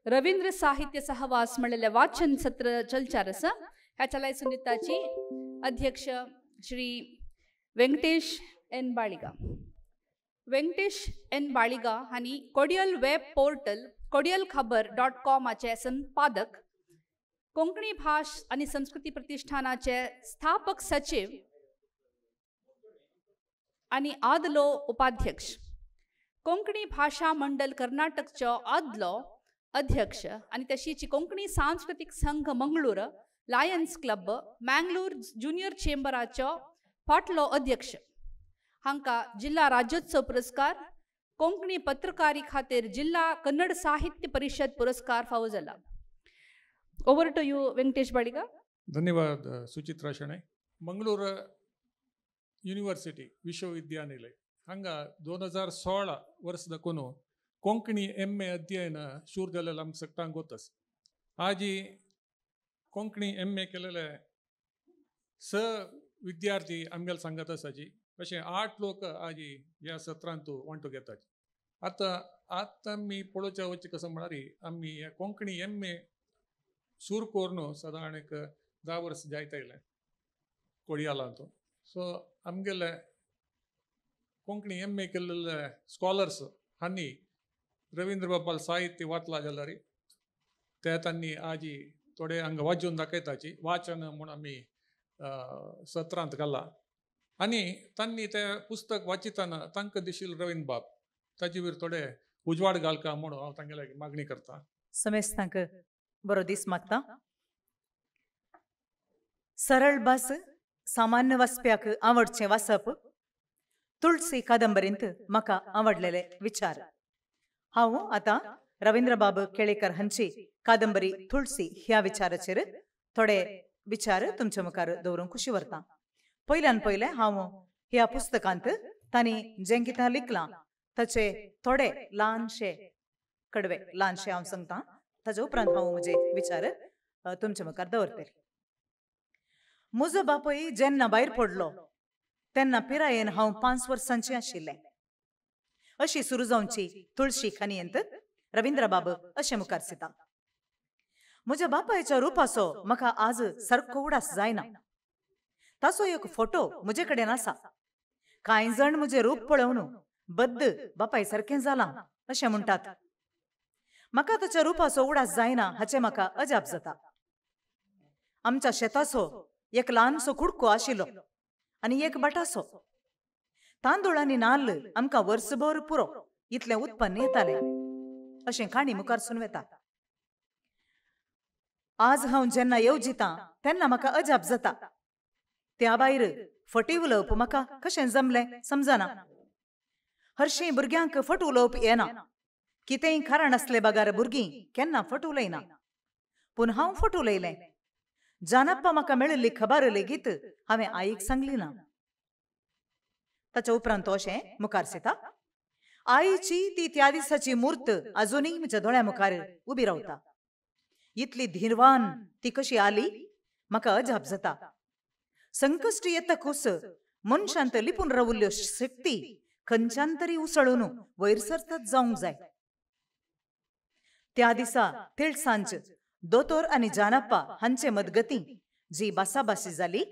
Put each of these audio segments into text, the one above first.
रवींद्र साहित्य सहवास म्हणलेले वाचन सत्र चलचार आसा. ह्या चलाय सुनिताची अध्यक्ष श्री वेंकटेश एन बाळिगा. वेंकटेश एन बाळिगा हांणी कोडियल वेब पोर्टल कोडियल खबर डॉट कॉमाचे संपादक, कोंकणी भाश आनी संस्कृती प्रतिष्ठानाचे स्थापक सचिव आनी आदलो उपाध्यक्ष, कोंकणी भाशा मंडल कर्नाटकचो आदलो अध्यक्ष आनी तशीच कोंकणी सांस्कृतीक संघ Mangalore, Lions Club Mangalore junior चेंबराचो फाटलो अध्यक्ष. हांकां जिल्हा राज्योत्सव पुरस्कार, कोंकणी पत्रकारी खातीर जिल्हा कन्नड साहित्य परिषद पुरस्कार फावो जाला. Over to you Venkatesh Baliga. धन्यवाद सुचित्रा शणै. मंगळूर युनिवर्सिटी विश्वविद्यानिलय हांगा 2016 वर्स दाखोवन कोंकणी एम ए अध्ययन शूर जालेलें आमकां सगळ्यांक गोतस. आजी कोंकणी एम ए केलेले 6 विद्यार्थी आमगेले सांगत आसाची, अशें 8 लोक आजी ह्या सत्रांत वांटो घेतात. आतां आतां आमी पळोवच्या वचचें कसो म्हळ्यार आमी ह्या कोंकणी एम ए सूर करून सादारण एक 10 वर्स जायत आयलें कोडियालांत. सो आमगेले कोंकणी एम ए केल्ले स्कॉलर्स हांणी रवींद्र बाबाल साहित्य वाचलां जाल्यार ते तांणी आजी थोडे हांगा वाचून दाखयताची वाचन म्हूण आमी सत्रांत घाला आनी तांणी तें पुस्तक वाचितना तांकां दिशिल्लो रवींद्र बाब ताजे वयर थोडे उजवाड घालका म्हणून हांव तांगेले मागणी करता. समेस्तांक बरो दीस मागता. सरळ भास, सामान्य वाचप्याक आवडचें वाचप, तुळसी कादंबरींत म्हाका आवडलेले विचार. हांव आतां रवींद्रबाब केळेकर हांची कादंबरी तुळसी ह्या विचाराचेर थोडे विचार तुमच्या मुखार दवरूंक खुशी व्हरता. पयल्यान पयलें हांव ह्या पुस्तकांत तांणी जें कितें लिखलां ताचे थोडे ल्हानशे कडवे ल्हानशे हांव सांगता, ताजे उपरांत हांव म्हजे विचार तुमच्या मुखार दवरतलें. म्हजो बापूय जेन्ना भायर पडलो तेन्ना पिरायेन हांव 5 वर्सांचें आशिल्लें. अशी सुरू जावची तुळशी काणयेंत रवींद्रबाब अशें मुखार दिता. म्हज्या बापायच्या रुपाचो म्हाका आज सारको उडास जायना. ताचो एक फोटो म्हजे कडेन आसा. कांय जाण म्हजें रूप पळोवन बद्द बापाय सारकें जालां अशें म्हणटात. म्हाका ताच्या रुपाचो उडास जायना हाचें म्हाका अजाप जाता. आमच्या शेताचो एक ल्हानसो कुडको आशिल्लो आनी एक भाटाचो. तांदूळ आनी नाल्ल आमकां वर्सभर पुरो इतलें उत्पन्न येतालें अशें काणी मुखार सून वता. आज हांव जेन्ना येवजितां तेन्ना म्हाका अजाप जाता. त्या भायर फटी उलोवप म्हाका कशें जमलें समजना. हरशीं भुरग्यांक फट उलोवप येना. कितेंय कारण आसले बगर भुरगीं केन्ना फट उलयना. पूण हांव फट उलयलें. जानप्पा म्हाका मेळिल्ली खबर लेगीत हांवें आईक सांगली ना. ताच्या उपरांत अशें मुखार दिता. आईची ती त्या दिसाची मूर्त अजुनूय म्हज्या दोळ्या मुखार उबी रावता. इतली धीरवान ती कशी आली म्हाका अजाप जाता. संकश्ट येतकूच मनशांत लिपून राविल्ल्यो शक्ती खंयच्यान तरी उसळून वयर सरतात जावंक जाय. त्या दिसा तिळसांज दोतोर आनी जानप्पा हांचे मदगती जी बासाबासी जाली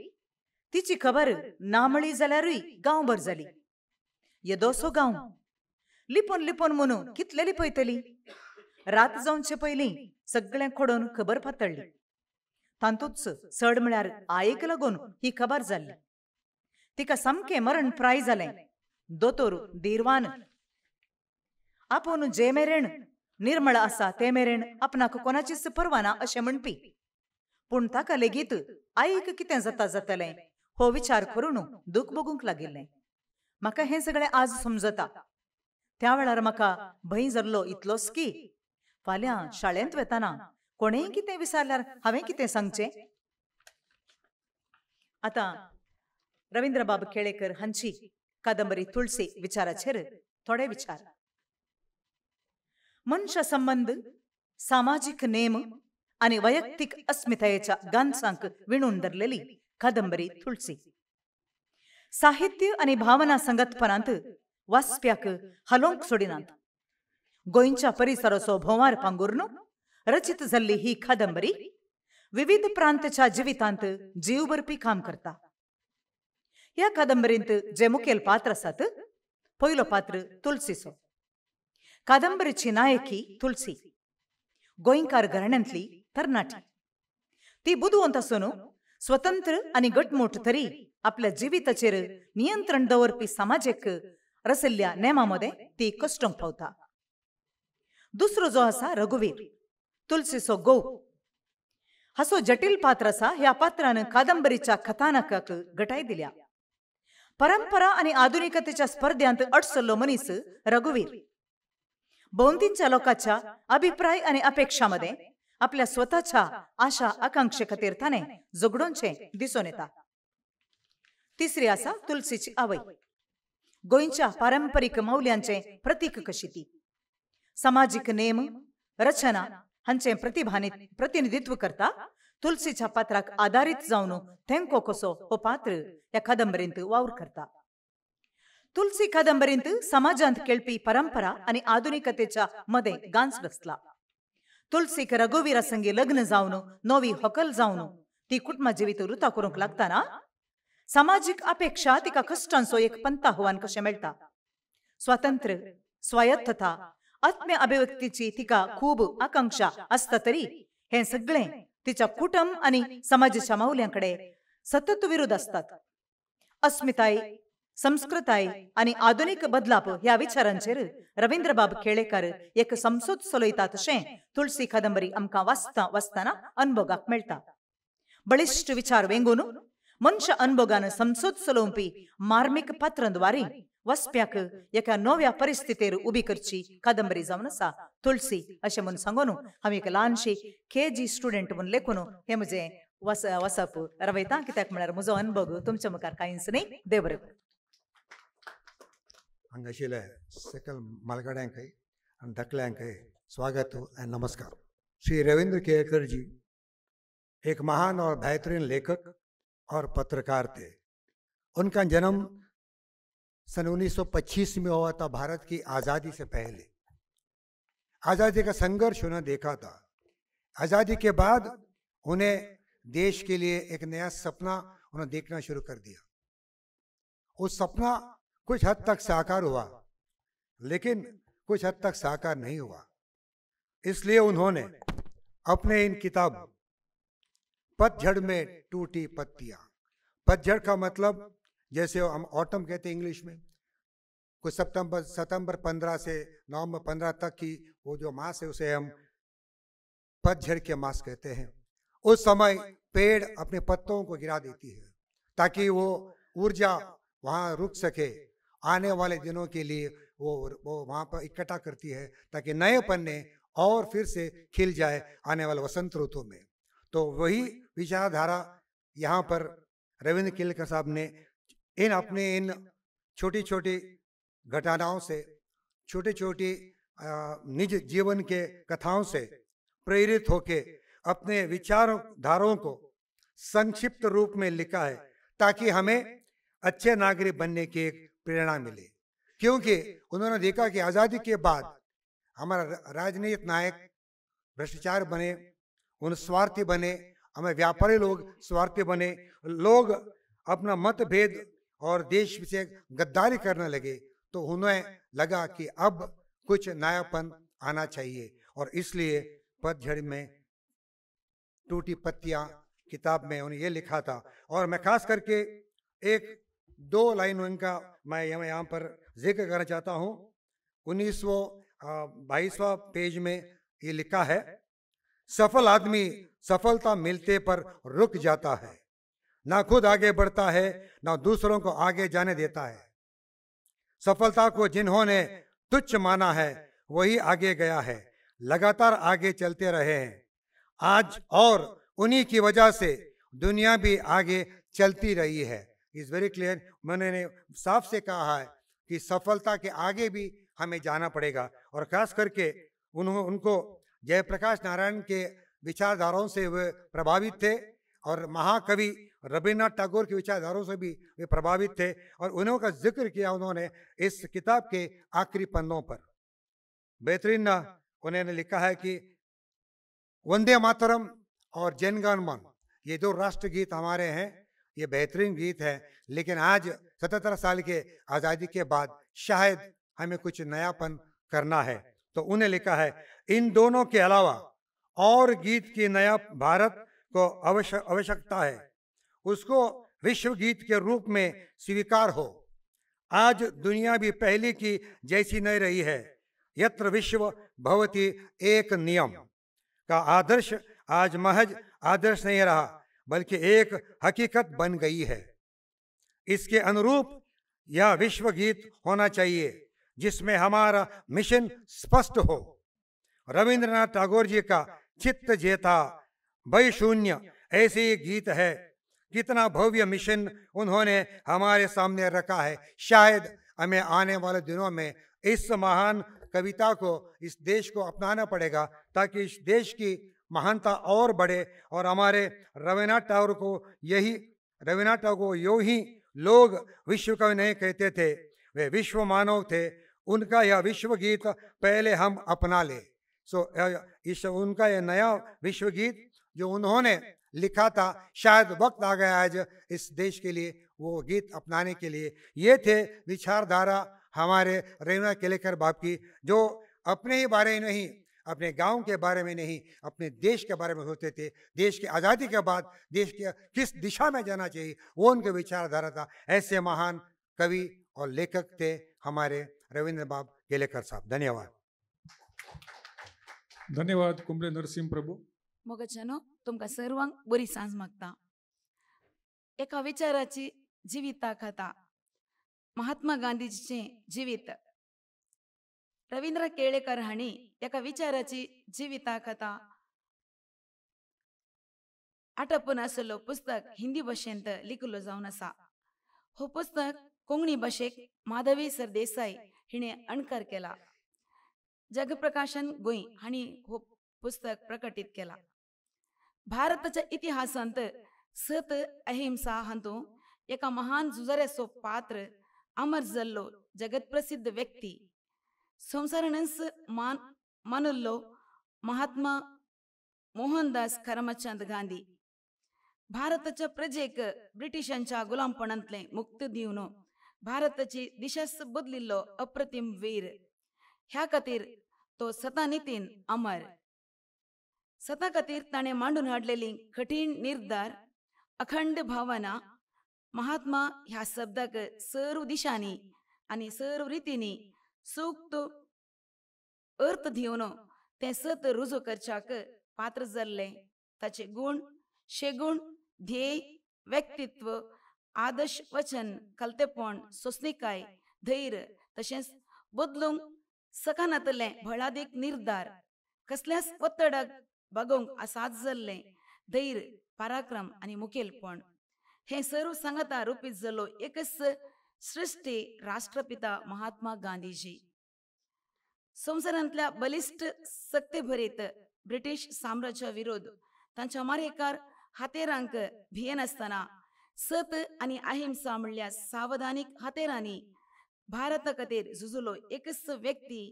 तिची खबर नामळी जाल्यारूय गांवभर जाली. येदोसो गांव लिपून लिपून म्हणून कितले लिपयतली. रात जावचे पयलीं सगळें खोडून खबर पातळ्ळी. तातूंतच चड म्हळ्यार आईक लागून ही खबर जाल्ली. तिका सामकें मरण प्राय जालें. दोतोर धीरवान आपूण जे मेरेन निर्मळ आसा ते मेरेन आपणाक कोणाचीच पर्वा ना अशें म्हणपी. पूण ताका लेगीत आईक कितें जाता जातलें हो विचार करून दूख भोगूंक लागिल्लें. म्हाका हें सगळें आज समजता. त्या वेळार म्हाका भंय जाल्लो इतलोच की फाल्यां शाळेंत वेताना कोणेंय कितें विचारल्यार हांवें कितें सांगचें. आतां रवींद्रबाब केळेकर हांची कादंबरी तुळसी विचाराचेर थोडे विचार. मनशा संबंद, सामाजीक नेम आनी वैयक्तीक अस्मितायेच्या गांचांक विणून धरलेली कादंबरी तुळसी. साहित्य आनी भावना संगतपणांत वाचप्याक हालोवंक सोडिनात. गोंयच्या परिसराचो भोंवार पांगुरून रचित जाल्ली ही कादंबरी विविध प्रांतच्या जिवितांत जीव भरपी काम करता. ह्या कादंबरींत जे मुखेल पात्र आसात, पयलो पात्र तुलसीचो. कादंबरीची नायकी तुलसी गोंयकार घराण्यांतली तरणाटी. ती बुदवंत आसून स्वतंत्र आनी घटमूट तरी आपल्या जिविताचेर नियंत्रण दवरपी समाजीक रशिल्ल्या नेमा मदें ती कश्टोंक पावता. दुसरो जो आसा रघुवीर, तुलसीचो घोव. हाचो जटील पात्र आसा. ह्या पात्रान कादंबरीच्या कथानकाक घटाय दिल्या. परंपरा आनी आधुनिकतेच्या स्पर्ध्यांत अडसल्लो मनीस रघुवीर भोंवतींच्या लोकांच्या अभिप्राय आनी अपेक्षा मदें आपल्या स्वताच्या आशा आकांक्षे खातीर ताणें झगडोवचें दिसून येता. तिसरी आसा तुलसीची आवय, गोंयच्या पारंपरीक मौल्यांचें प्रतीक कशी ती. समाजीक नेम रचना हांचें प्रतिनिधित्व करता. तुलसीच्या पात्राक आदारीत जावन थेंको कसो हो पात्र ह्या कादंबरींत वावर करता. तुलसी कादंबरींत समाजांत खेळपी परंपरा आनी आधुनिकतेच्या मदें गांच बसला. तुलसीक रघुवीरा संगी लग्न जावन नवी होकल जावन ती कुटुंबा जिवीत रुता करूंक लागतना समाजीक अपेक्षा तिका कश्टांचो एक पंताहुवान कशें मेळटा. स्वातंत्र्य, स्वायत्तता, आत्म्य अभिव्यक्तीची तिका खूब आकांक्षा आसता तरी हें सगळें तिच्या कुटुंब आनी समाजाच्या मौल्यां कडेन सतत विरोध आसतात. अस्मिताय, संस्कृताय आनी आधुनीक बदलाप ह्या विचारांचेर रवींद्रबाब केळेकार एक संसद चलयता तशें तुलसी कादंबरी आमकां वाचता वाचतना अनभोगाक मेळटा. बळिश्ट विचार वेंगून मनशा अनभोगान संसद चलोवपी मार्मीक पात्रांद्वारे वचप्याक एका नव्या परिस्थितीर उबी करची कादंबरी जावन आसा तुलसी अशें म्हूण सांगून हांव एक ल्हानशी KG student म्हूण लेखून हें म्हजें वसप रवयता, कित्याक म्हळ्यार म्हजो अनभोग तुमच्या मुखार कांयच न्ही. देव बरें करूं. हांगाशिल्ले सकल मालगाड्यांकय आनी धाकल्यांकय स्वागत आनी नमस्कार. श्री रविंद्र केळकर जी एक महान और बेहतरीन लेखक और पत्रकार थे. उनका जन्म सन 1925 में हुआ था, भारत की आज़ादी से पहले. आज़ादी का संघर्ष उन्होंने देखा था. आज़ादी के बाद उन्हें देश के लिए एक नया सपना उन्होंने देखना शुरू कर दिया. वो सपना कुछ हद तक साकार हुआ, लेकिन कुछ हद तक साकार नहीं हुआ. इसलिए उन्होंने अपने इन किताब पतझड़ में टूटी पत्तियाँ, पतझड़ का मतलब जैसे हम ऑटम कहते हैं इंग्लिश में, कुछ सितंबर 15 से नवंबर 15 तक की वो जो मास है उसे हम पतझड़ के मास कहते हैं. उस समय पेड़ अपने पत्तों को गिरा देती है ताकि वो ऊर्जा वहाँ रुक सके, आने वाले दिनों के लिए वो वहाँ पर इकट्ठा करती है ताकि नए पन्ने और फिर से खिल जाए आने वाले वसंत ऋतु में. तो वही विचारधारा यहाँ पर रविंद्र केलकर साहब ने इन अपने इन छोटी छोटी घटनाओं से, छोटी छोटी निज जीवन के कथाओं से प्रेरित होके अपने विचारधाराओं को संक्षिप्त रूप में लिखा है ताकि हमें अच्छे नागरिक बनने की एक प्रेरणा मिले. क्योंकि उन्होंने देखा कि आज़ादी के बाद हमारा राजनीतिक नायक भ्रष्टाचार बने, उन स्वार्थी बने, हमें व्यापारी लोग स्वार्थी बने, लोग अपना मतभेद और देश से गद्दारी करने लगे. तो उन्हें लगा कि अब कुछ नयापन आना चाहिए और इसलिए पतझड़ में टूटी पत्तियाँ किताब में उन्हें ये लिखा था. और मैं खास करके एक दो लाइन उनका मैं यहाँ पर जिक्र करना चाहता हूँ. 1922वां पेज में ये लिखा है, सफल आदमी सफलता मिलते पर रुक जाता है, ना खुद आगे बढ़ता है ना दूसरों को आगे जाने देता है. सफलता को जिन्होंने तुच्छ माना है वही आगे गया है, लगातार आगे चलते रहे हैं आज, और उन्हीं की वजह से दुनिया भी आगे चलती रही है. Is very clear. मैंने साफ से कहा है कि सफलता के आगे भी हमें जाना पड़ेगा. और ख़ास करके उनको जयप्रकाश नारायण के विचारधाराओं से वे प्रभावित थे और महाकवि रविन्द्रनाथ टैगोर के विचारधाराओं से भी वे प्रभावित थे और उन्हों का जिक्र किया उन्होंने इस किताब के आखिरी पन्नों पर. बेहतरीन उन्होंने लिखा है कि वंदे मातरम और जनगण मन, ये दो राष्ट्रगीत हमारे हैं, ये बेहतरीन गीत है। लेकिन आज 77 साल के आज़ादी के बाद शायद हमें कुछ नयापन करना है। तो उन्हें लिखा है, इन दोनों के अलावा और गीत की नया भारत को आवश्यकता है, उसको विश्व गीत के रूप में स्वीकार हो। आज दुनिया भी पहले की जैसी नहीं रही है। यत्र विश्व भवति एक नियम का आदर्श आज महज आदर्श नहीं रहा, बल्कि एक हकीकत बन गई है। इसके अनुरूप यह विश्व गीत होना चाहिए जिसमें हमारा मिशन स्पष्ट हो। रविंद्रनाथ टैगोर जी का चित्त जेता भय शून्य ऐसे ही गीत है। कितना भव्य मिशन उन्होंने हमारे सामने रखा है। शायद हमें आने वाले दिनों में इस महान कविता को, इस देश को अपनाना पड़ेगा, ताकि इस देश की महानता और बढ़े। और हमारे रविन्द्रनाथ टैगोर को यो ही लोग विश्व कवि नहीं कहते थे, वे विश्व मानव थे। उनका यह विश्व गीत पहले हम अपना ले। सो इस उनका यह नया विश्व गीत जो उन्होंने लिखा था, शायद वक्त आ गया आज इस देश के लिए वो गीत अपनाने के लिए। ये थे विचारधारा हमारे रविन्द्रनाथ केलेकर बाप की, जो अपने ही बारे में नहीं, अपने गांव के बारे में नहीं, अपने देश के बारे में सोचते थे। देश की आज़ादी के बाद देश के किस दिशा में जाना चाहिए, वो उनके विचारधारा था। ऐसे महान कवि और लेखक थे हमारे रविंद्र बाब केलेकर साहब। धन्यवाद। धन्यवाद कुंबळे नरसिंह प्रभू। मोगाच्यानो, तुमकां सर्वांक बरी सांज मागता। एका विचाराची जिविता कथा, महात्मा गांधीजीचें जिवीत। रविंद्र केळेकर हांणी एका विचाराची जिविता कथा आटपून आसलो पुस्तक हिंदी भाशेंत लिखिल्लो जावन आसा। हो पुस्तक कोंकणी भाशेक माधवी सरदेसाय हिणें अणकार केला। जगप्रकाशन गोंय हांणी हो पुस्तक प्रकटीत केला। भारताच्या इतिहासांत सत अहिंसा हातूंत एका महान झुजाऱ्याचो पात्र अमर जाल्लो जगतप्रसिद्ध व्यक्ती, संवसारानच मानिल्लो महात्मा मोहनदास करमचंद गांधी। भारताच्या प्रजेक ब्रिटिशांच्या गुलामपणांतलें मुक्त दिवन भारताची दिशाच बदलिल्लो अप्रतिम वीर, ह्या खातीर तो सतानितीन अमर। सता खातीर ताणें मांडून हाडलेली कठीण निर्धार, अखंड भावना महात्मा ह्या शब्दाक सर्व दिशांनी आनी सर्व रितींनी सूक्त अर्थ दिवन तें सत रुजू करच्याक पात्र जाल्लें। ताचे गुण, शेगुण, ध्येय, व्यक्तित्व, आदर्श वचन, कलतेपण, सोंसणीकाय, धैर्य तशेंच बदलूंक सकानातलें भळादीक निर्धार, कसल्याच ಒತ್ತಡಕ್ बागोवंक आसात जाल्लें धैर्य, पराक्रम आनी मुखेलपण हे सर्व सांगाता रुपीत जाल्लो एकच सृश्टी राष्ट्रपिता महात्मा गांधीजी। संवसारांतल्या बलिश्ट सक्तेभरीत ब्रिटीश साम्राज्या विरोध तांच्या मारेकार हातेरांक भियेनासतना सत आनी अहिंसा म्हणल्यार सावधानीक हातेरांनी भारता खातीर झुजलो एकच व्यक्ती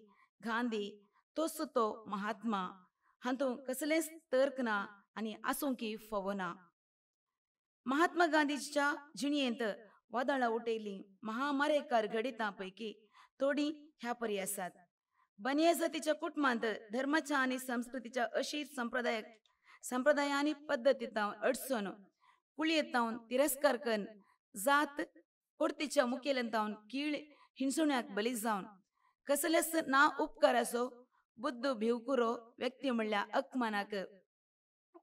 गांधी, तोच तो महात्मा। हातूंत कसलेंच तर्क ना आनी आसूंकी फावना। महात्मा गांधीच्या जिणेंत वादळां उठयलीं महामारेकार घडितां पैकी थोडीं ह्या परी आसात। बनिया जातीच्या कुटुंबांत धर्माच्या आनी संस्कृतीच्या अशीर संप्रदाय आनी पद्दतींत अडचण कुळयेंत तिरस्कार करून जात कोर्तीच्या मुखेल्यांत कीळ हिणसुण्याक बली जावन कसलेच ना उपकाराचो बुद्ध भिवकुरो व्यक्ती म्हणल्यार अपमानाक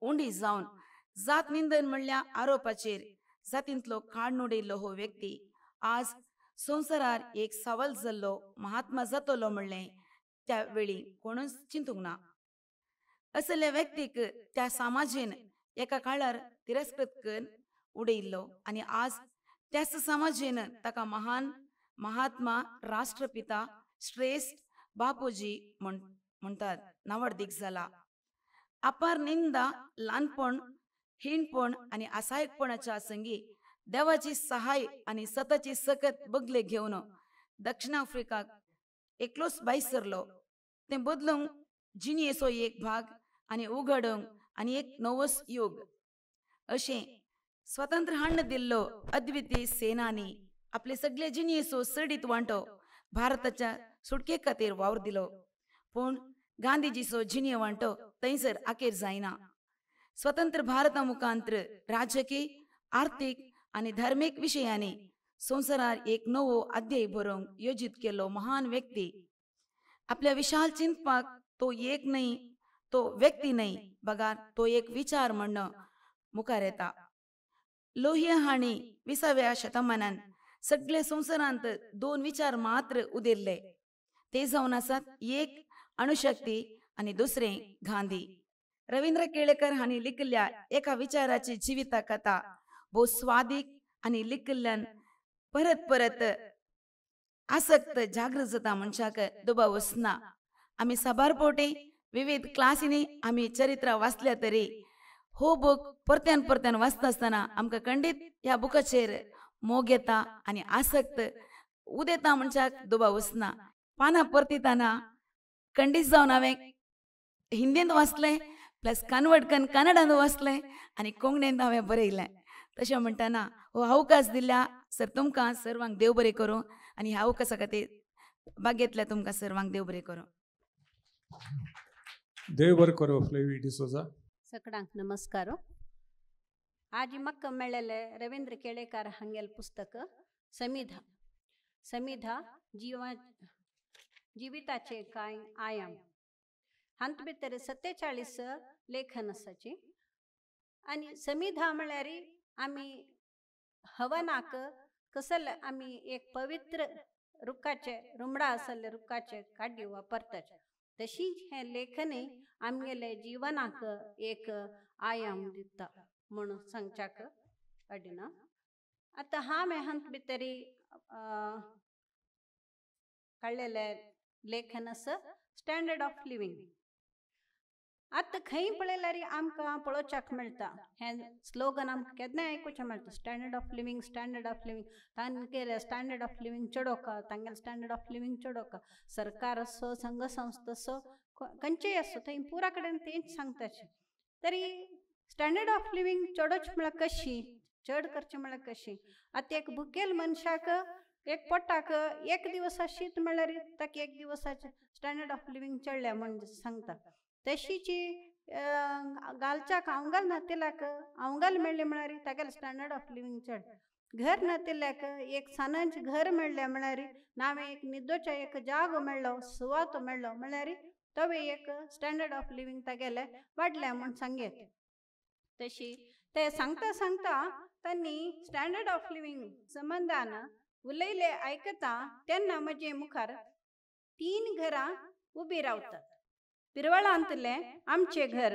उंडी जावन जात निंदन म्हणल्यार आरोपाचेर जातींतलो काडून उडयल्लो हो व्यक्ती आज संवसारार एक सवाल जाल्लो महात्मा जातलो म्हणलें त्या वेळी कोणूच चिंतूंक ना। असल्या व्यक्तीक त्या समाजेन एका काळार तिरस्कृत करून उडयल्लो आनी आज त्याच समाजेन ताका महान महात्मा राष्ट्रपिता श्रेष्ठ बापूजी म्हणटात नावर्दीक जाला। अपार निंदा, ल्हानपण, हीणपण आनी असायकपणाच्या संगी देवाची सहाय आनी सताची सकत बगले घेवन दक्षिण आफ्रिकाक एकलोच भायर सरलो। तें बदलूंक जिणेचो एक भाग आनी उगडूंक आनी एक नवोच योग अशें स्वतंत्र हाडून दिल्लो अद्वितीय सेनानी आपले सगळे जिणेचो चडीत वांटो भारताच्या सुटके खातीर वावर दिलो. पूण गांधीजीचो जिणे वांटो थंयसर अखेर जायना. स्वतंत्र भारता मुखांतर राजकीय, आर्थीक आनी धार्मीक विशयांनी संवसारार एक नवो अध्याय बरोवंक योजीत केल्लो महान व्यक्ती. आपल्या विशाल चिंतपाक तो एक न्हय, तो व्यक्ती न्हय, बगार तो एक विचार म्हण मुखार येता. लोहिया हांणी 20व्या शतमानान सगळे संवसारांत दोन विचार मात्र उदेल्ले, ते जावन आसात एक अणुशक्ती आनी दुसरें गांधी. रवींद्र केळेकर हांणी लिखिल्ल्या एका विचाराची जिविता कथा भोव स्वादीक आनी लिखिल्ल्यान परत परत आसक्त जागृत जाता मनशाक दुबाव वचना. आमी साबार फावटी विविध क्लासींनी आमी चरित्रां वाचल्या तरी हो बूक परत्यान परत्यान वाचता आसतना आमकां खंडीत ह्या बुकाचेर मोग येता आनी आसक्त उदेता मनशाक दुबाव वचना. पानां परतिताना खंडीत जावन हांवें हिंदींत वाचलें, प्लस कन्वर्ट करून कन्नडांत वाचलें आनी कोंकणींत हांवें बरयलें. तशें म्हणटना हो अवकाश दिल्या सर तुमकां सर्वांक देव बरें करूं आनी ह्या अवकाशा खातीर बागेंतल्या तुमकां सर्वांक देव बरें करूं. देव बरें करूं. फ्लेवी डिसोजा. सगळ्यांक नमस्कार. आज म्हाका मेळ्ळेलें रवींद्र केळेकार हांगेलें पुस्तक समिधा. समिधा जिविताचे कांय आयाम. हातूंत भितर 47 लेखन आसाची. आनी समिधा म्हळ्यार आमी हवनाक कसले आमी एक पवित्र रुखाचे रुमडा आसले रुखाचे काडी वापरतात, तशीच हें लेखनय आमगेले जिवनाक एक आयाम दिता म्हणून सांगच्याक अडिना. आतां हांवें हातूंत भितर काडलेलें लेखन आसा स्टँडर्ड ऑफ लिवींग. आतां खंय पळयल्यार आमकां पळोवच्याक मेळटा हें स्लोगन, आमकां केन्नाय आयकुचें मेळटा, standard of living, standard of living. तांगेलें standard of living चडोवका, तांगेलें standard of living चडोवका. सरकार आसो, संघ संस्था आसो, खंयचेय आसो, थंय पुरा कडेन तेंच सांगताचे. तरी स्टँडर्ड ऑफ लिवींग चडोवचें म्हळ्यार कशी, चड करचें म्हळ्यार कशी. आतां एक भुकेल मनशाक एक पोटाक एक दिवसा शीत म्हळ्यार ताका एक दिवसाचें स्टँडर्ड ऑफ लिवींग चडल्या म्हूण सांगता. तशीची घालच्याक आंवगाल नातिल्ल्याक आंवगाल मेळ्ळें म्हळ्यार तागेलें स्टँडर्ड ऑफ लिवींग चड. घर नातिल्ल्याक एक सानांचें घर मेळ्ळें म्हळ्यार, नावें एक न्हिदोचो एक जागो मेळ्ळो, सुवातो मेळ्ळो म्हळ्यार तोवूय एक स्टँडर्ड ऑफ लिवींग तागेलें वाडलें म्हूण सांगयेत. तशी ते सांगता सांगता तांणी स्टँडर्ड ऑफ लिवींग संबंदान उलयले आयकता तेन्ना म्हजे मुखार 3 घरां उबीं रावतात. पिरवळांतलें आमचें घर,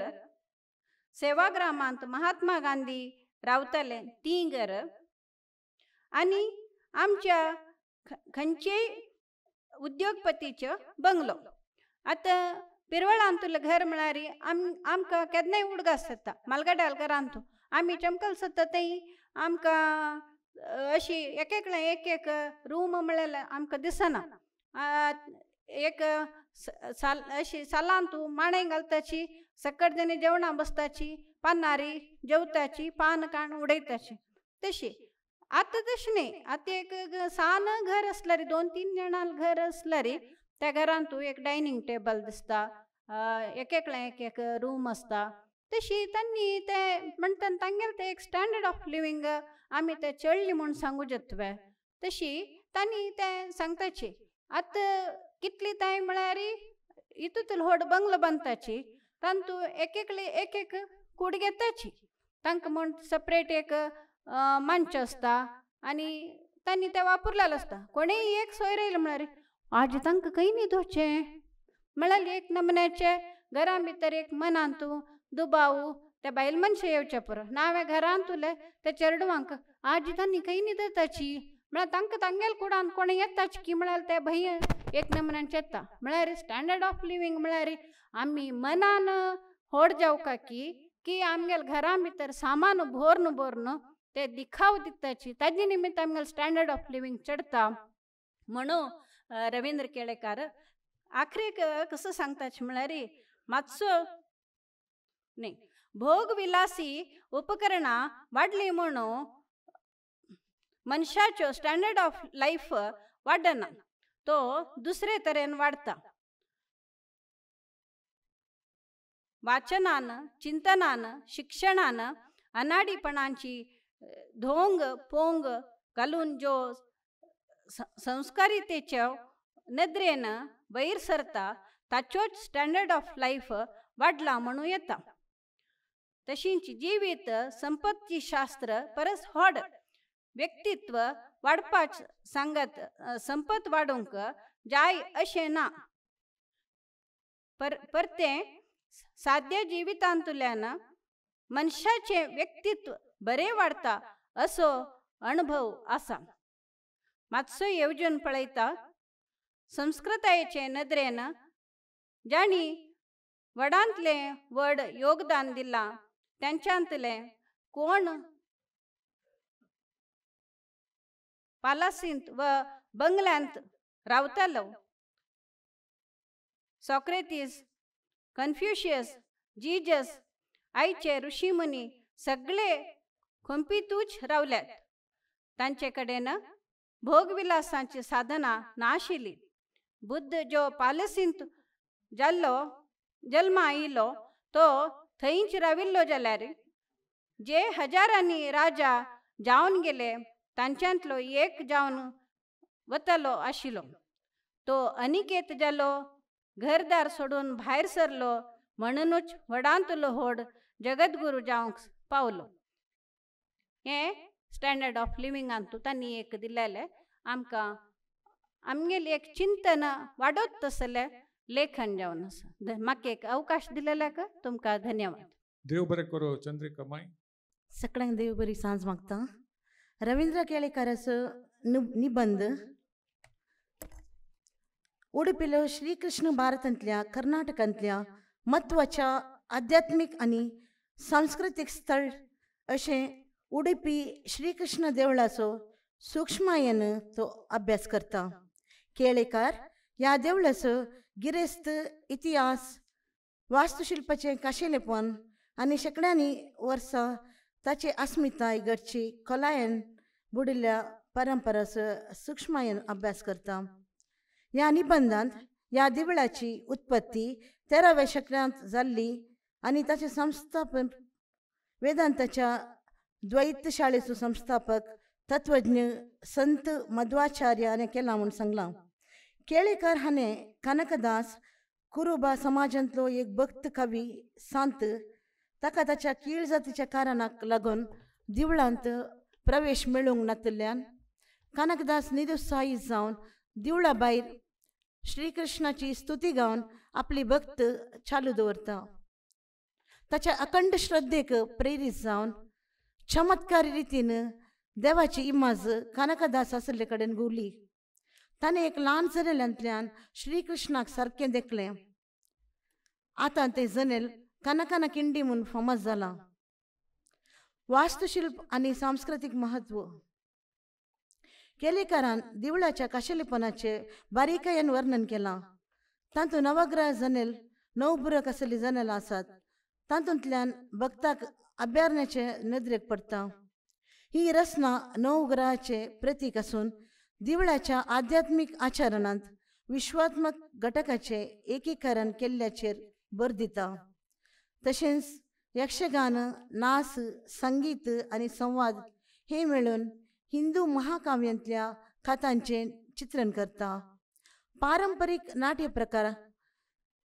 सेवाग्रामांत महात्मा गांधी रावताले तीं घर, आनी आमच्या खंयचेय उद्योगपतीचो बंगलो. आतां पिरवळांतलें घर म्हळ्यार आमकां केन्नाय उडगास जाता. मालगाड्याल घरांत आमी चमकल सत्ता थंय आमकां अशी एक एकलें एक एक रूम म्हळ्यार आमकां दिसना. एक साल अशी सालांत माणें घालताची, सकट जाणी जेवणां बसताची, पानारी जेवताची, पान काण उडयताची. तशी आतां तशें न्ही. आतां एक सान घर आसल्यार 2-3 जाणां घर आसल्यार त्या घरांत एक डायनींग टेबल दिसता, एक एकलें एक एक रूम आसता. तशी तांणी तें म्हणटा तांगेलें तें एक स्टँडर्ड ऑफ लिवींग आमी तें चडली म्हूण सांगू जातवे. तशी तांणी तें सांगताची. आतां कितली ताय म्हळ्यार इतूंतलो व्हड बंगलो बांदताची, तातूंत एक एकली एक एक कूड घेताची. तांकां म्हूण सेपरेट एक मांच आसता आनी तांणी तें वापरलेलें आसता. कोणूय एक सोयरो येयलो म्हळ्यार आजी तांकां खंय न्हिदोवचें म्हळ्यार एक नमुन्याचें घरा भितर एक मनांत दुबाव त्या बायल मनशां येवचें पुरो. ना हांवें घरांत उरलें त्या चेडवांक आजी तांणी खंय न्हिदताची म्हळ्यार तांकां तांगेल्या कुडांत कोण येताच की म्हळ्यार ते भंय एक नमुन्याचें येता. म्हळ्यार स्टँडर्ड ऑफ लिवींग म्हळ्यार आमी मनान व्हड जावका की की आमगेल्या घरा भितर सामान भरून भरून ते दिखाव दिताची, ताजे निमित्त आमगेलें स्टँडर्ड ऑफ लिवींग चडता म्हणून रवींद्र केळेकार आखरीक कसो सांगताच म्हळ्यार मातसो न्ही. भोगविलासी उपकरणां वाडलीं म्हणून मनशाच्यो स्टँडर्ड ऑफ लायफ वाडना, तो दुसरे तरेन वाडता. वाचनान, चिंतनान, शिक्षणान अनाडीपणाची धोंग पोंग घालून ज्यो संस्कारितेच्या नदरेन वयर सरता ताच्योच स्टँडर्ड ऑफ लायफ वाडला म्हणूं येता. तशींच जिवीत संपत्ती शास्त्र परस व्हड व्यक्तित्व वाडपाच सांगत संपत वाडोवंक जाय अशें ना. परतें साद्या जिवितांतल्यान मनशाचें व्यक्तित्व बरें वाडता असो अणभव आसा. मातसो येवजून पळयता संस्कृतायेचे नदरेन जांणी व्हडांतलें व्हड योगदान दिलां तेंच्यांतलें कोण पालासींत व बंगल्यांत रावतालो? सॉक्रेटीस, कन्फ्युशियस, जीजस आयचे ऋषीमुनी सगळे खोंपीतूच रावल्यात. तांचे कडेन भोगविलासाची साधनां नाशिल्ली. बुद्ध जो पालसींत जाल्लो जल्मा आयिल्लो तो थंयच राविल्लो जाल्यार जे हजारांनी राजा जावन गेले तांच्यांतलो एक जावन वतलो आशिल्लो. तो अनिकेत जालो, घरदार सोडून भायर सरलो म्हणूनच व्हडांतलो व्हड जगद्गुरू जावंक पावलो. हें स्टँडर्ड ऑफ लिविंगांतू तांणी एक दिलेलें आमकां आमगेलें एक चिंतन वाडत तसलें लेखन जावन आसा. म्हाका एक अवकाश दिलेल्याक तुमकां धन्यवाद. देव बरें करूं चंद्रिका माई. सगळ्यांक देव बरी सांज मागता. रवींद्र केळेकाराचो निबंद उडुपीलो श्रीकृष्ण भारतांतल्या कर्नाटकांतल्या म्हत्वाच्या आध्यात्मीक आनी सांस्कृतीक स्थळ अशें उडुपी श्रीकृष्ण देवळाचो सूक्ष्मायेन तो अभ्यास करता. केळेकार ह्या देवळाचो गिरेस्त इतिहास, वास्तुशिल्पाचें खाशेलेपण आनी शेंकड्यांनी वर्सां ताची अस्मिताय घडची खोलायेन बुडिल्ल्या परंपराचो सूक्ष्मायेन अभ्यास करता. ह्या निबंधांत ह्या देवळाची उत्पत्ती 13व्या शेंकड्यांत जाल्ली आनी ताचें संस्थापन वेदांताच्या द्वैत शाळेचो संस्थापक तत्वज्ञ संत मध्वाचार्य हाणें केलां म्हूण सांगलां. केळेकार हाणें कनकदास कुरुबा समाजांतलो एक भक्त कवी सांत ताका ताच्या कीळ जातीच्या कारणाक लागून देवळांत प्रवेश मेळूंक नातिल्ल्यान कनकदास निरुत्साही जावन देवळा भायर श्रीकृष्णाची स्तुती गावन आपली भक्त चालू दवरता. ताच्या अखंड श्रद्धेक प्रेरीत जावन चमत्कारी रितीन देवाची इमाज कनकदास आशिल्ले कडेन घुंवली. ताणें एक ल्हान जनेलांतल्यान श्रीकृष्णाक सारकें देखलें. आतां तें जनेल कनकना किंडी म्हूण फामाद जालां. वास्तुशिल्प आनी सांस्कृतीक म्हत्व. केळेकारान देवळाच्या खाशेलेपणाचें बारीकायेन वर्णन केलां. तातूंत नवग्रह जनेल, नवबुरक आशिल्लीं जनेलां आसात. तातूंतल्यान भक्ताक अभ्यारण्याचे नदरेक पडटा. ही रचना नवग्रहाचें प्रतीक आसून देवळाच्या आध्यात्मीक आचरणांत विश्वात्मक घटकाचें एकीकरण केल्ल्याचेर भर दिता. तशेंच यक्षगान, नाच, संगीत आनी संवाद हे मेळून हिंदू महाकाव्यांतल्या कथांचें चित्रण करता. पारंपरीक नाट्य प्रकार,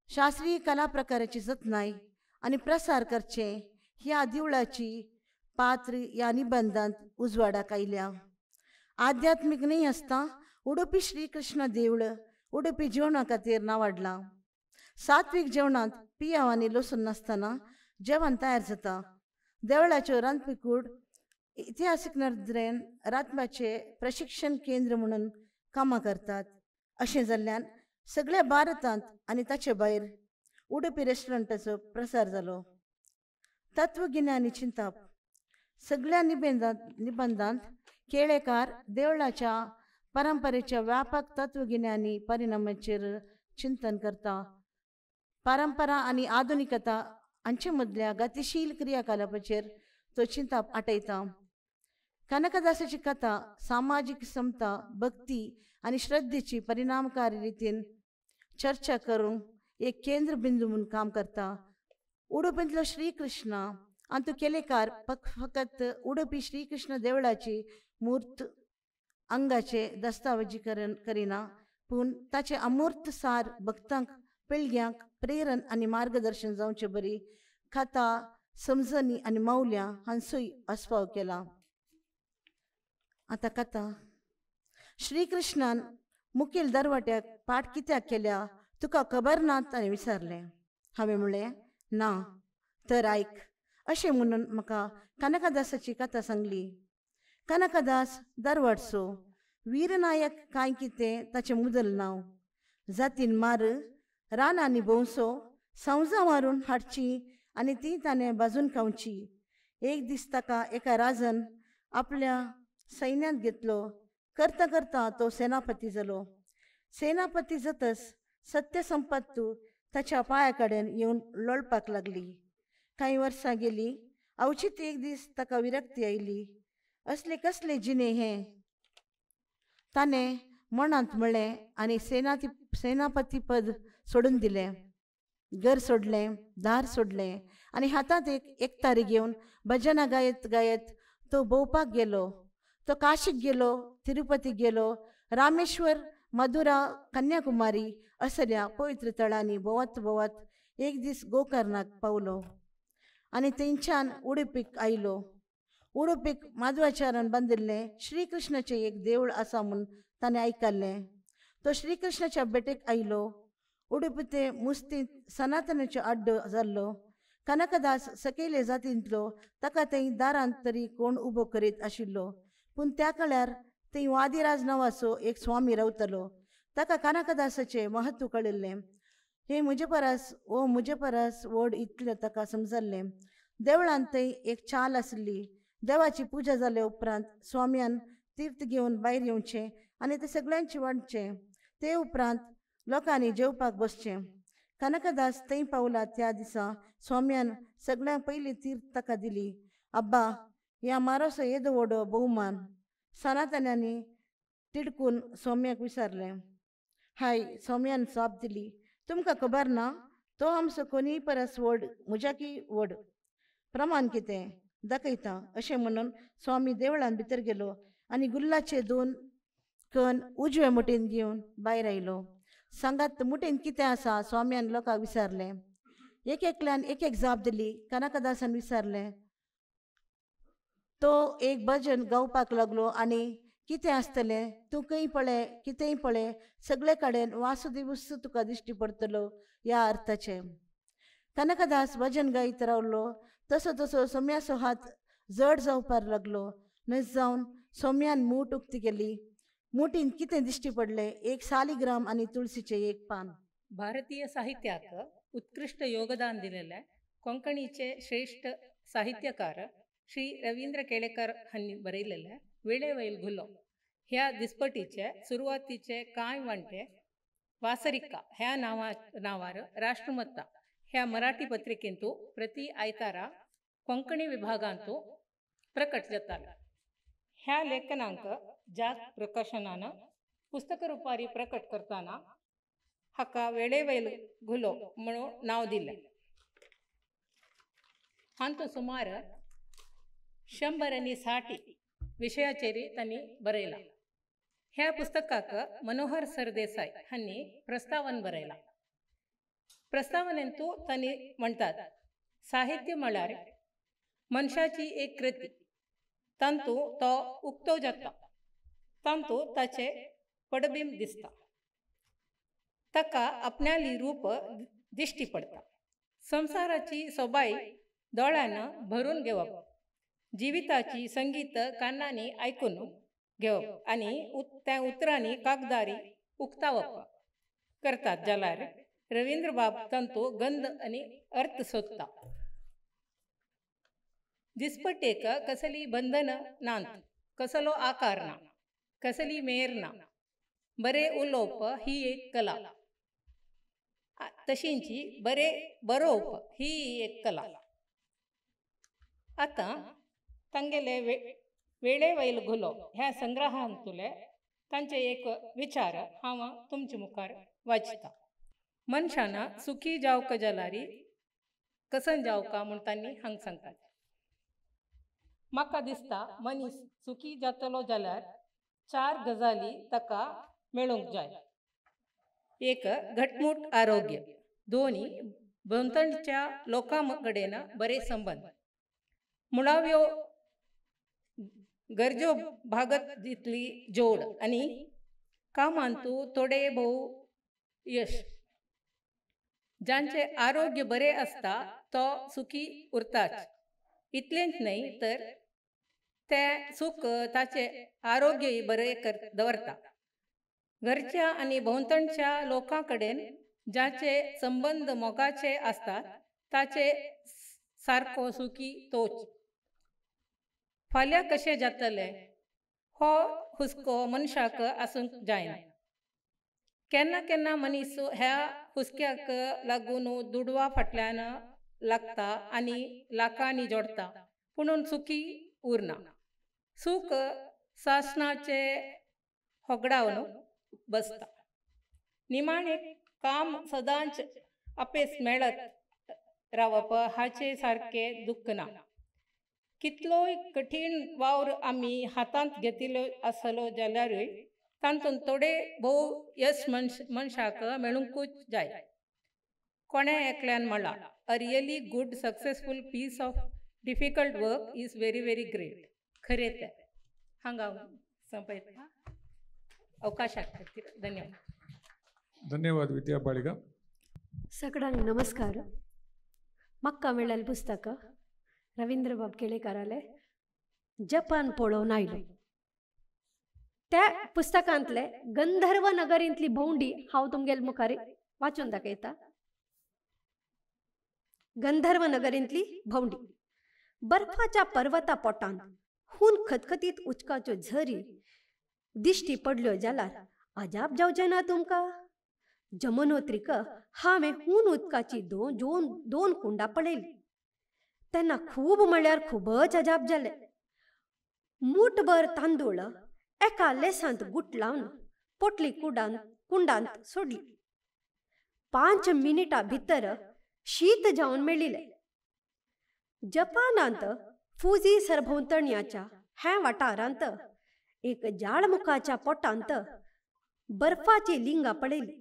शास्त्रीय कला प्रकाराची जतनाय आनी प्रसार करचे ह्या देवळाची पात्र ह्या निबंधांत उजवाडाक आयल्या. आध्यात्मीक न्हय आसता उडुपी श्रीकृष्ण देवळ उडुपी जेवणा खातीर नावाडलां. सात्वीक जेवणांत पियाव आनी लसूण नासतना जेवण तयार जाता. देवळाच्यो रांदपी कूड इतिहासीक नदरेन रांदपाचें प्रशिक्षण केंद्र म्हणून कामां करतात. अशें जाल्ल्यान सगळ्या भारतांत आनी ताचे भायर उडुपी रेस्टॉरंटाचो प्रसार जालो. तत्वगिन्यानी चिंतप. सगळ्या निबंधांत केळेकार देवळाच्या परंपरेच्या व्यापक तत्वगिन्यानी परिणामाचेर चिंतन करता. परंपरा आनी आधुनिकता हांचे मदल्या गतिशील क्रियाकलापाचेर तो चिंताप आटयता. कनकदासाची कथा सामाजीक समता, भक्ती आनी श्रद्धेची परिणामकारी रितीन चर्चा करूंक एक केंद्र बिंदू म्हूण काम करता. उडुपींतलो श्रीकृष्ण आनी केलेकार फकत उडुपी श्रीकृष्ण देवळाची मूर्त अंगाचे दस्तावेजीकरण करिना, पूण ताचें अमूर्त सार भक्तांक पिळग्यांक प्रेरण आनी मार्गदर्शन जावचे बरी कथा, समजणी आनी मौल्यां हांचोय आस्पाव केला. आतां कथा. श्रीकृष्णान मुखेल दरवाट्याक पाठ कित्याक केल्या तुका खबर ना ताणें विचारलें. हांवें म्हणलें ना. तर आयक अशें म्हणून म्हाका कनकदासाची कथा सांगली. कनकदास दरवाडचो वीरनायक कांय कितें ताचें मुदल नांव. जातीन मार रानांनी भोंवचो, सौजां मारून हाडची आनी ती ताणें भाजून खावची. एक दीस ताका एका राजन आपल्या सैन्यांत घेतलो. करता करता तो सेनापती जालो. सेनापती जातच सत्यसंपत्तू ताच्या पांया कडेन येवन लोळपाक लागली. कांय वर्सां गेलीं. अवचीत एक दीस ताका विरक्ती आयली. असले कसले जिणे हें ताणें मनांत म्हणलें आनी सेनापती पद सोडून दिलें. घर सोडलें, दार सोडलें आनी हातांत एक एकतारी घेवन भजनां गायत गायत तो भोंवपाक गेलो. तो काशीक गेलो, तिरुपती गेलो, रामेश्वर, मदुरा, कन्याकुमारी असल्या पवित्र थळांनी भोंवत भोंवत एक दीस गोकर्णाक पावलो आनी थंयच्यान उडुपीक आयलो. उडुपीक माधवाचार्यान बांदिल्लें श्रीकृष्णाचें एक देवूळ आसा म्हूण ताणें आयकल्लें. तो श्रीकृष्णाच्या भेटेक आयलो. उडुपी ते मुस्तींत सनातनाचो आड्डो जाल्लो. कनकदास सकयले जातींतलो, ताका थंय दारांत तरी कोण उबो करीत आशिल्लो. पूण त्या काळार थंय वादिराज नांवाचो एक स्वामी रावतालो. ताका कनकदासाचें महत्व कळिल्लें. हें म्हजे परस ओ म्हजे परस व्हड इतलें ताका समजल्लें. देवळांत थंय एक चाल आसली. देवाची पुजा जाल्या उपरांत स्वाम्यान तीर्थ घेवन भायर येवचें आनी ते सगळ्यांचे वांटचें. ते उपरांत लोकांनी जेवपाक बसचें. कनकदास थंय पावला त्या दिसा स्वाम्यान सगळ्यांक पयलीं तीर्थ ताका दिली. अब्बा, ह्या मारोसो येदो व्हडो भोवमान. सनातन्यांनी तिडकून स्वाम्याक विचारलें. हाय, स्वाम्यान जाप दिली, तुमकां खबर ना, तो आमचो कोणीय परस व्हड, म्हज्याकय व्हड. प्रमाण कितें दाखयता. अशें म्हणून स्वामी देवळान भितर गेलो आनी गुल्लाचे 2 कण उजवे मुठीन घेवन भायर आयलो. सांगात मुठीन कितें आसा स्वाम्यान लोकांक विचारलें. एक एकल्यान एक एक जाप दिली. कनकदासान विचारलें. तो एक भजन गावपाक लागलो आनी कितें आसतलें, तूं खंय पळय कितेंय पळय, सगळे कडेन वासुदेवूच तुका दिश्टी पडटलो ह्या अर्थाचें. कनकदास भजन गायत रावलो. तसो तसो सोम्याचो हात जड जावपाक लागलो. नज जावन सोम्यान मूठ उक्ती केली. मुठीन कितें दिश्टी पडलें, एक सालिग्राम आनी तुळसीचें एक पान. भारतीय साहित्याक उत्कृष्ट योगदान दिलेले कोंकणीचे श्रेष्ठ साहित्यकार श्री रवींद्र केळेकर हांणी बरयलेले वेळेवैल घुलो ह्या दिसपटीचे सुरवातीचे कांय वांटे वासरिका ह्या नांवार राष्ट्रमत्ता ह्या मराठी पत्रिकेंतू प्रति आयतारा कोंकणी विभागांतू प्रकट जाताले. ह्या लेखनांक जात प्रकाशनान पुस्तक रुपारी प्रकट करताना हाका वेळेवैल घुलो म्हणून नांव दिलें. हांतू सुमार 160 विशयाचेर तांणी बरयलां. ह्या पुस्तकाक मनोहर सरदेसाय हांणी प्रस्तावन बरयलां. प्रस्तावनेंतू तांणी म्हणटात, साहित्य म्हळ्यार मनशाची एक कृती, तांतू तो उक्तो जाता, तांतू ताचें पडबींब दिसता, ताका आपणाली रूप दिश्टी पडटा. संवसाराची सोबाय दोळ्यान भरून घेवप, जिविताची संगीत कानांनी आयकून घेवप आनी त्या उतरांनी कागदारी उक्तावप करतात जाल्यार रवींद्रबाब तांतू गंध आनी अर्थ सोदता. दिसपट्टेक कसली बंधन नात, कसलो आकार ना, कसली मेर ना. बरें उलोवप ही एक कला, तशींची बरें बरोवप ही एक कला. आतां तांगेले वेळे वयल घुलो ह्या संग्रहांतुले तांचे एक विचार हांव तुमचे मुखार वाचता. मनशान सुखी जावक जाल्यार कसन जावका म्हूण तांणी हांग सांगतात. म्हाका दिसता मनीस सुखी जातलो जाल्यार 4 गजाली ताका मेळूंक जाय. 1 घटमूट आरोग्य, 2 भोंवतणच्या लोकां कडेन बरे संबंद, मुळाव्यो गरजो भागत दितली जोड आनी कामांतू थोडे भोव यश. जांचे आरोग्य बरें आसता तो सुखी उरताच, इतलेंच न्हय तर तें सूख ताचें आरोग्यय बरें दवरता. घरच्या आनी भोंवतणच्या लोकां कडेन जाचे संबंद मोगाचे आसतात ताचे सारको सुखी तोच. फाल्यां कशें जातलें हो हुस्को मनशाक आसूंक जायना. केन्ना केन्ना मनीस ह्या हुस्क्याक लागून दुडवा फाटल्यान लागता आनी लाखांनी जोडटा, पुणून सुखी उरना. सूख सासणाचे होगडावन बसता. निमाणें काम सदांच अपेस मेळत रावप हाचे सारकें दुख्ख ना. कितलोय कठीण वावर आमी हातांत घेतिल्लो आसलो जाल्यारूय तातूंत थोडे भोव यश मनशाक मेळुंकूच जाय. कोणें एकल्यान म्हळां, a really good successful piece of difficult work is very very great. खरें तें. हांगा संपयता. अवकाशा खातीर धन्यवाद. धन्यवाद विद्या बाळिगा. सगळ्यांक नमस्कार. म्हाका मेळ्ळेलें पुस्तक रवींद्रबाब केळेकाराले जपान पळोवन आयलो. त्या पुस्तकांतले गंधर्व नगरींतली भोंवडी हांव तुमगेले मुखार वाचून दाखयता. गंधर्व नगरींतली भोंवडी. बर्फाच्या पर्वता पोटांत हून खतखतीत उदकाच्यो झरी दिश्टी पडल्यो जाल्यार अजाप जावचें ना तुमकां. जमुनोत्रीक हांवें हून उदकाची दोन कुंडां पळयली तेन्ना खूब म्हळ्यार खूबच अजाप जालें. मूठभर तांदूळ एका लेसांत गुटलावन पोटली कुंडांत सोडली. 5 मिनिटां भितर शीत जावन मेळिल्लें. जपानांत फुजी सरभोंवतणयाच्या ह्या वाठारांत एक जाळमुखाच्या पोटांत बर्फाची लिंगां पळयली.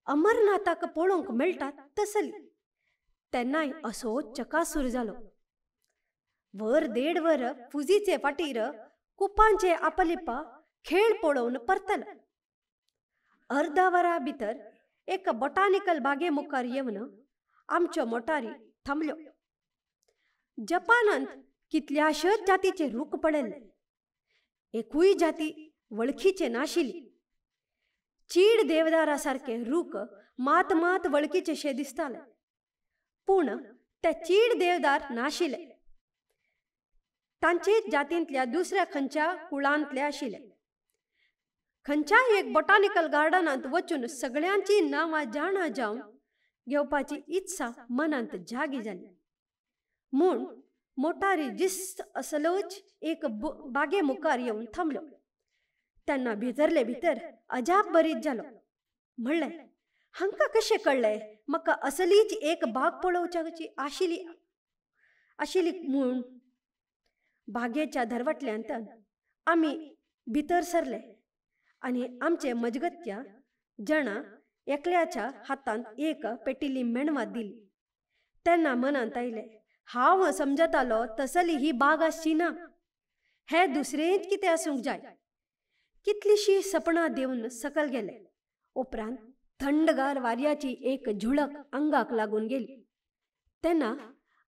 अमरनाथाक पळोवंक मेळटा तसली. तेन्नाय असो चकासूर जालो. वर देड वर फुजीचे फाटीर कुपांचे आपलिपा खेळ पळोवन परतल. अर्दा वरा भितर एक बोटानिकल बागे मुखार येवन आमच्यो मोटारी थांबल्यो. जपानांत कितल्याश्याच जातीचे रूख पळयल्ले. एकूय जाती वळखीचे नाशिल्ली. चीड देवदारा सारके रूख मात मात वळखीचेशे दिसताले, पूण ते चीड देवदार नाशिल्ले. तांचेच जातींतल्या दुसऱ्या खंयच्या कुळांतले आशिल्ले. खंयच्याय एक बोटानिकल गार्डनांत वचून सगळ्यांची नांवां जाणा जावन घेवपाची इत्सा मनांत जागी जाली. म्हूण मोटारी जिस्त असलोच एक बागे मुखार येवन थांबलो. तेन्ना भितरले भितर अजाप बरीच जालो. म्हणलें, हांकां कशें कळ्ळें म्हाका असलीच एक बाग पळोवची आशिल्ली म्हूण. बागेच्या दरवटल्यांत आमी भितर सरले आनी आमचे मजगतच्या जणां एकल्याच्या हातांत एक पेटिल्ली मेणवात दिली. तेन्ना मनांत आयलें, हांव समजतालो तसली ही बाग आसची ना, हें दुसरेंच कितें आसूंक जाय. कितलीशी सपनां देवन सकल गेले. उपरांत थंडगार वाऱ्याची एक झुळक आंगाक लागून गेली. तेन्ना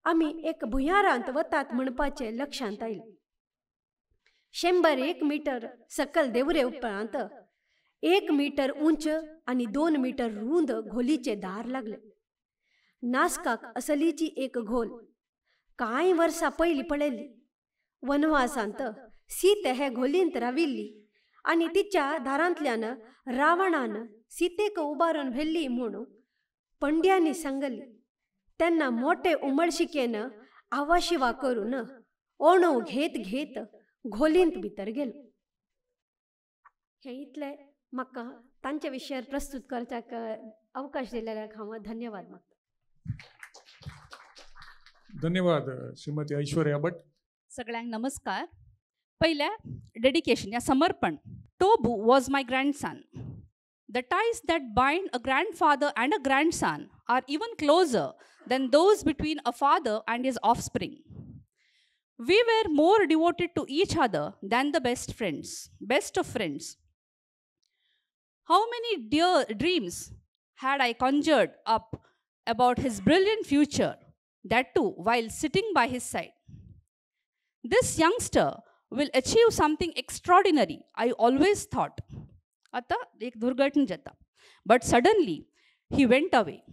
आमी एक भुंयारांत वतात म्हणपाचें लक्षांत आयलें. 101 मीटर सकल देवरे उपरांत 1 मीटर उंच आनी 2 मीटर रूंद घोलीचें दार लागलें. नासकाक असलीची एक घोल कांय वर्सां पयलीं पळयल्ली. वनवासांत सीते हे घोलींत राविल्ली आनी तिच्या दारांतल्यान रावणान सीतेक उबारून व्हेल्ली म्हूण पंड्यांनी सांगली तेन्ना मोटे उमळशिकेन आवाशिवा करून ओणव घेत घेत घोलींत भितर गेलो. हे इतले म्हाका तांच्या विशयार प्रस्तुत करच्याक अवकाश दिल्ल्याक हांव धन्यवाद मागता. धन्यवाद श्रीमती ऐश्वर्या भट. सगळ्यांक नमस्कार. पहिल्या डेडिकेशन या समर्पण. Tobu was my grandson. The ties that bind a grandfather and a grandson are even closer than those between a father and his offspring. We were more devoted to each other than the best friends, best of friends. How many dear dreams had I conjured up about his brilliant future, that too while sitting by his side. This youngster will achieve something extraordinary, I always thought. Ata ek durghatna jata. But suddenly, he went away.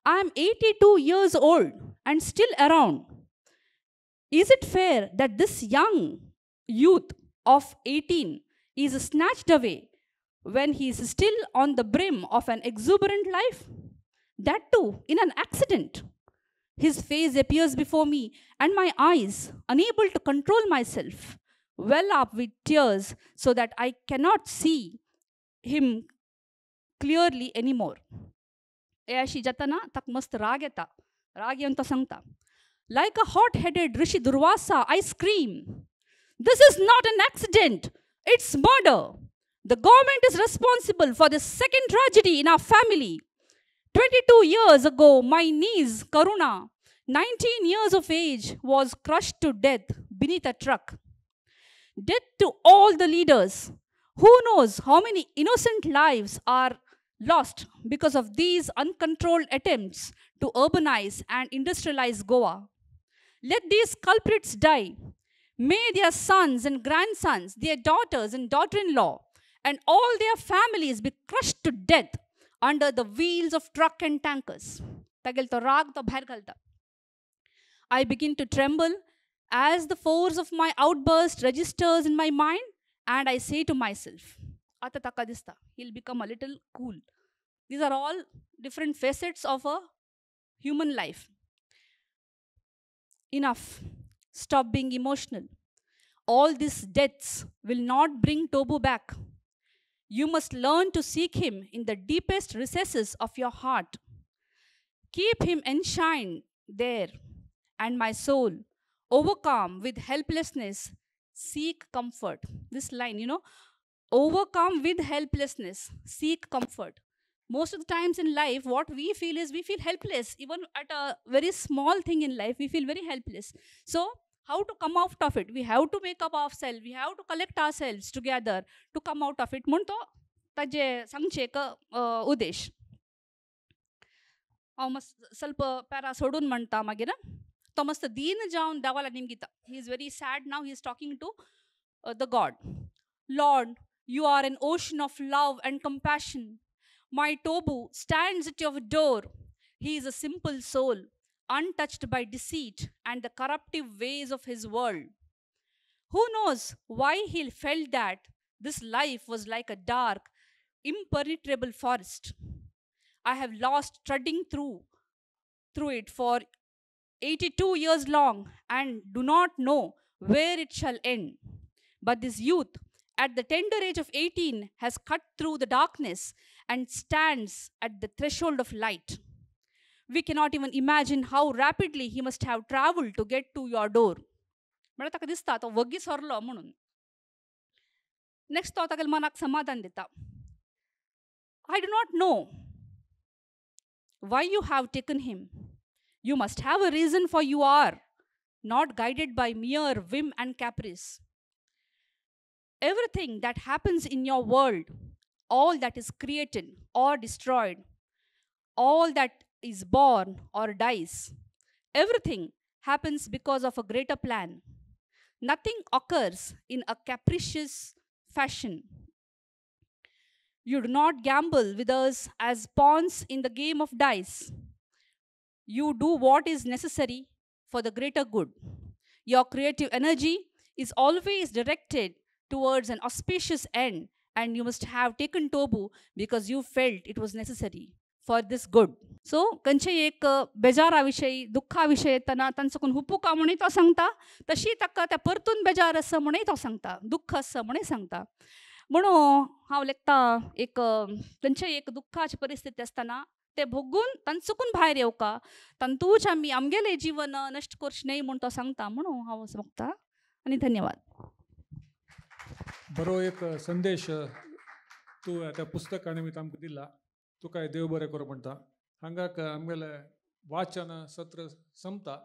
I am 82 years old and still around. Is it fair that this young youth of 18 is snatched away when he is still on the brim of an exuberant life? That too, in an accident. His face appears before me and my eyes, unable to control myself, well up with tears so that I cannot see him clearly anymore. अशी जाताना ताका मस्त राग येता, राग येवन तो सांगता, like a hot-headed Rishi Durvasa, I scream, this is not an accident, it's murder. The government is responsible for the second tragedy in our family. 22 years ago, my niece, Karuna, 19 years of age, was crushed to death beneath a truck. Death to all the leaders. Who knows how many innocent lives are lost because of these uncontrolled attempts to urbanize and industrialize Goa. Let these culprits die. May their sons and grandsons, their daughters and daughter-in-law, and all their families be crushed to death under the wheels of truck and tankers. Tagel to raag to bhayar ghalta. I begin to tremble as the force of my outburst registers in my mind, and I say to myself, Ata taka dista, he'll become a little cool. These are all different facets of a human life. Enough. Stop being emotional. All these deaths will not bring Tobu back. You must learn to seek him in the deepest recesses of your heart. Keep him enshrined there, and my soul, overcome with helplessness, seek comfort. This line, you know, overcome with helplessness, seek comfort. Most of the times in life, what we feel is we feel helpless. Even at a very small thing in life, we feel very helpless. So, how to come out of it? We have to make up ourselves. We have to collect ourselves together to come out of it. म्हूण तो ताजे सांगचें एक उद्देश. हांव मस्त स्वल्प para सोडून म्हणटा मागीर तो मस्त दीन जावन देवाला निमगिता. He is very sad now. He is talking to the God. Lord, you are an ocean of love and compassion. My Tobu stands at your door. He is a simple soul, untouched by deceit and the corruptive ways of his world. Who knows why he felt that this life was like a dark, impenetrable forest. I have lost treading through it for 82 years long and do not know where it shall end. But this youth, at the tender age of 18, has cut through the darkness and stands at the threshold of light. We cannot even imagine how rapidly he must have traveled to get to your door. म्हळ्यार ताका दिसता तो वगी सरलो म्हणून. Next तो ताका मनाक समाधान दिता. I do not know why you have taken him. You must have a reason, for you are not guided by mere whim and caprice. Everything that happens in your world, all that is created or destroyed, all that is born or dies, everything happens because of a greater plan. Nothing occurs in a capricious fashion. You do not gamble with us as pawns in the game of dice. You do what is necessary for the greater good. Your creative energy is always directed towards an auspicious end, and you must have taken Tobu because you felt it was necessary for this good. So खंयचेय एक बेजारा विशयी, दुख्खा विशय येतना तांचो हुपूका म्हणूय तो सांगता, तशी ताका त्या परतून बेजार आसा म्हणूय तो सांगता, दुख्ख आसा म्हणूय सांगता. म्हणून हांव लेखता एक खंयचेय एक दुख्खाची परिस्थिती आसतना ते भोगून तांचुकून भायर येवका, तांतूच आमी आमगेलें जीवन नश्ट करचें न्हय म्हूण तो सांगता म्हणून हांव असो बघता आनी धन्यवाद. बरो एक संदेश तूं त्या पुस्तका निमित्त आमकां दिला, तुका देव बरें करूं म्हणटा. हांगाक आमगेलें वाचन सत्र संपता.